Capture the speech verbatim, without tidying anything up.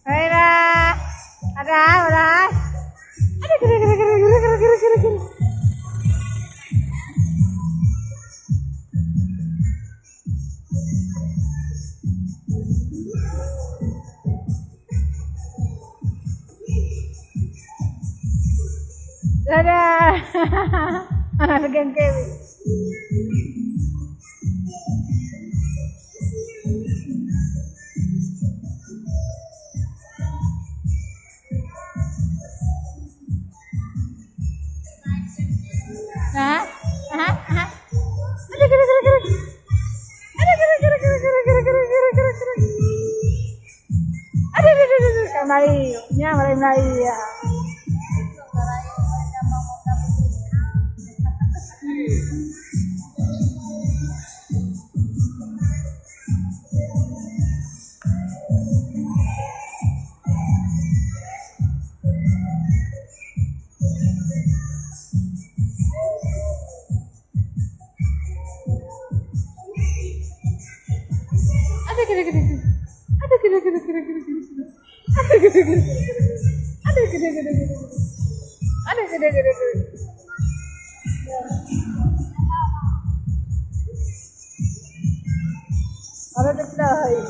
Hai lah. Ada hai, ada hai. Ada kira kira kira kira kira kira kira. Dadah. Anak pegang kewin. Ha? Ha? Ha? Ada kira kira kira. Ada kira kira kira kira kira kira kira kira kira. Aduh, aduh, aduh, aduh, aduh, Melayu. Nya Melayu, Melayu, ya. Ada kira kira kira. Ada kira kira kira kira kira. Ada kira kira kira kira. Ada kira kira kira kira. Ada kira kira kira kira. Ada kira kira.